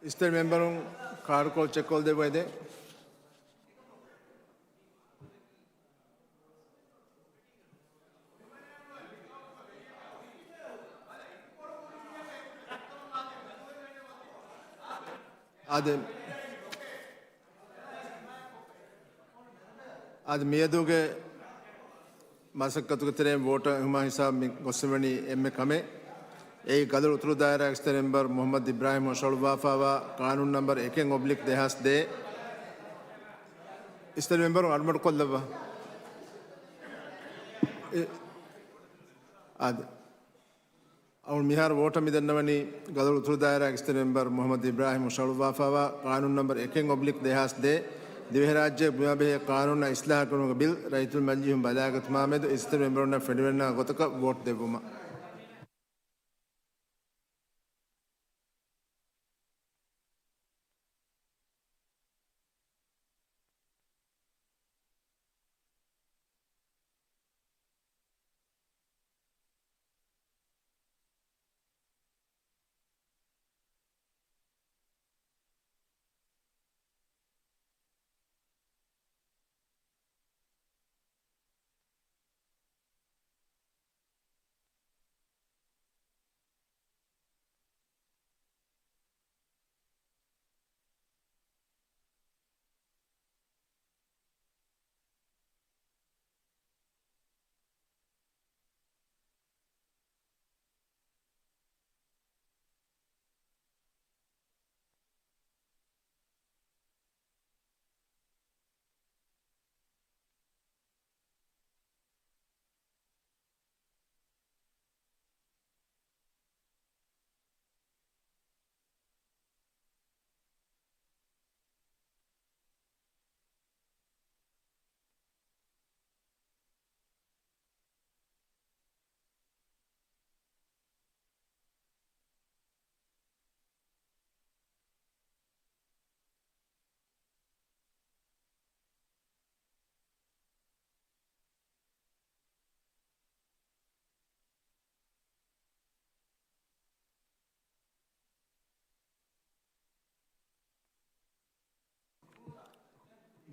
އިސްތަށި މެމްބަރުން ކާޑުކޮޅު ޗެކްކޮށްދެއްވައިދޭ. އާދެ، އާދެ، މިއަދުގެ މަސައްކަތުގެ ތެރެއިން ވޯޓަށް އެހުމާ ހިސާބު މި ގޮސްފައިވަނީ އެންމެ ކަމެއް. އެއީ، ގަދަރު އުތުރު ދާއިރާގެ އިސްތަށި މެމްބަރު މުޙައްމަދު އިބްރާހިމް ހުށަހަޅުއްވާފައިވާ ޤާނޫނު ނަމްބަރު އެކެއް އޮބްލިކް ދެހާސް ދޭއް. އިސްތަށި މެމްބަރުން އަޑުމަޑުކޮށްލައްވާ. އެ، އާދެ. އަޅު މިހާރު ވޯޓަށް މިދަންނަވަނީ ގަދަރު އުތުރު ދާއިރާގެ އިސްތަށި މެމްބަރު މުޙައްމަދު އިބްރާހިމް ހުށަހަޅުއްވާފައިވާ ޤާނޫނު ނަމްބަރު އެކެއް އޮބްލިކް ދެހާސް ދޭއް، ދިވެހިރާއްޖެ ބިމާބެހޭ ޤާނޫނާ އިސްލާހު ކުރުމުގެ ބިލް، ރައްޔިތުންގެ މަޖިލީހުން ބަލާގަތުމާމެދު އިސްތަށި މެމްބަރުންނަށް ފެނިވަންނަވާ ގޮތަކަށް ވޯޓް ދެއްވުމަށް.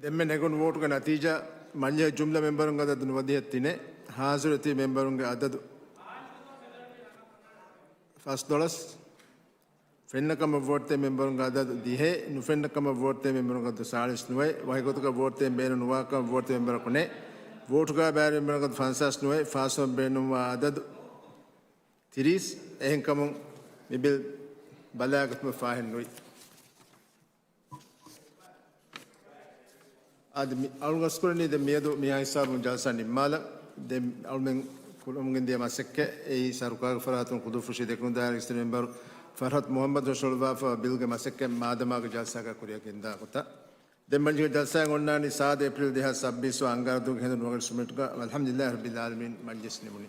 ދެންމެ ނެގުނު ވޯޓުގެ ނަތީޖާ، މަޖިލީހަށް ޖުމްލަ މެމްބަރުންގެ އަދަދު ނުވަދިހަ ތިނެއް، ހާޒިރު އޮތް މެމްބަރުންގެ އަދަދު ފަސްދޮޅަސް، ފެންނަ ކަމަށް ވޯޓްދޭ މެމްބަރުންގެ އަދަދު ދިހައެއް، ނުފެންނަ ކަމަށް ވޯޓްދޭ މެމްބަރުންގެ އަދަދު ސާޅީސް ނުވައެއް، ވަކިގޮތަކަށް ވޯޓްދޭން ބޭނުން ނުވާކަމަށް ވޯޓްދޭ މެމްބަރަކު ނެތް، ވޯޓުގައި ބައިވެރި މެމްބަރުންގެ އަދަދު ފަންސާސް ނުވައެއް، ފާސްވުމަށް ބޭނުންވާ އަދަދު ތިރީސް. އެހެންކަމުން މި ބިލް ބަލާގަތުމަށް ފާހެން ނުވި. އާދެ، މި އަޅުގަސްކުރަނީ ދެން މިއަދު މިހާ ހިސާބުން ޖަލްސާ ނިންމާލަން. ދެން އަޅުމެން ކުރަމުން ގެންދިޔަ މަސައްކަތް އެއީ ސަރުކާރުގެ ފަރާތުން ޤުދުރުފުށި ދެކުނު ދާއިރާގެ އިސްތަށި މެމްބަރު ފަރްހަތު މުޙައްމަދު ހުށަހަޅުއްވާފައިވާ ބިލްގެ މަސައްކަތް މާދަމާގެ ޖަލްސާގަ ކުރިއަށް ގެންދާ ގޮތަށް. ދެން މަޖިލީހު ޖަލްސާއެއް އޮންނާނީ ސާދަ އޭޕްރީލް ދެހާސް ސައްބީސް އަންގާރަ ދުވަހުގެ ހިނދު ނުވަ ގަޑި ސުމެޓްގަ. ވަލްޙަމްދުލިއްލާހި ރައްބިލް ޢާލަމީން. މަޖިލިސް ނިމުނީ.